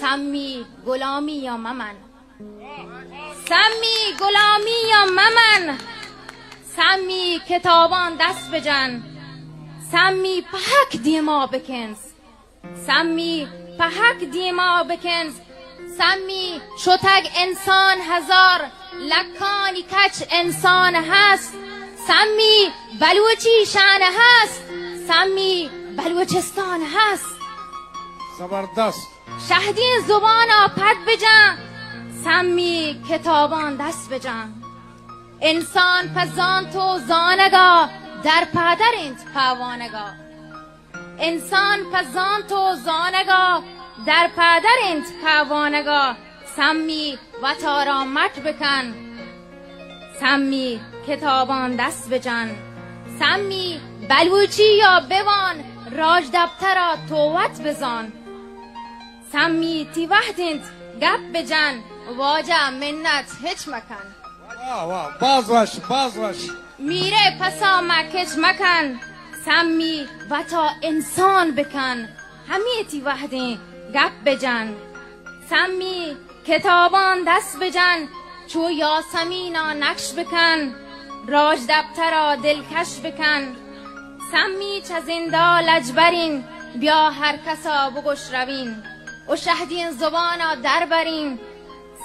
سمی غلامی یا ممن. سمی غلامی یا ممن. سمی کتابان دست بجن. سمی پہک دیما بکنز. سمی پہک دیما بکنز. سمی شتگ انسان ہزار، لکانی کچ انسان ہست. سمی بلوچی شان ہست. سمی بلوچستان ہست. زبردست. شہدین زبانا پد بجن، سمی کتابان دست بجن. انسان پہ زانت و زانگا در پادر انت پہ وانگا. انسان پہ زانت و زانگا در پادر انت پہ وانگا. سمی وتارا مٹ بکن. سمی کتابان دست بجن. سمی بلوچی یا بوان، راجدپترا تو وت بزان. سمی تی وہد انت گپ بجن، واجہ منت ہچ مکن. واہ، واہ، باز وش، باز وش. میرے پسا مکچ مکن، سمی وتا انسان بکن، ہمے تی وہدیں گپ بجن. سمی کتابان دست بجن، چو یاسمینا نقش بکن، راجدپترا دلکش بکن. سمی چہ زندا لجبرین، بیا ہر کسا بگوش روین، و شہدین زبانا دربرین.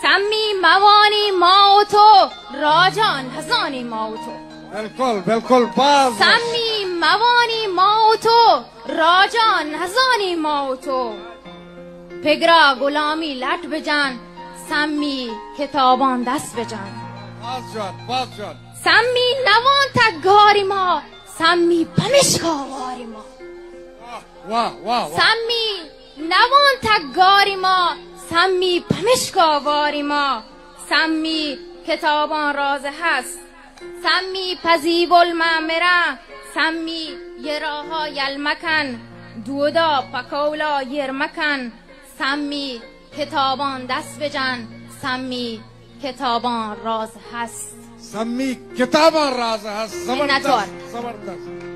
سمی موانی ما و تو، راجا نزانی ما و تو. بالکل، بالکل، باز وش. سمی موانی ما و تو، راجا نزانی ما و تو. پگرا غلامی لٹ بجن، سمی کتابان دست بجن. باز جوان، باز جوان. سمی نوان تک گاری ما، سمی پمشکا واری ما. واہ، واہ، واہ، واہ. سمی نوان تک گاری ما، سمی پمشکا واری ما. سمی کتابان راز ہست. سمی پزیبل ما مرا، سمی یہ راہا یل مکن، دودا پکولا یر مکن. سمی کتابان دست بجن، سمی کتابان راز ہست. سمی کتابان راز ہست. زبردست، منتوار. زبردست.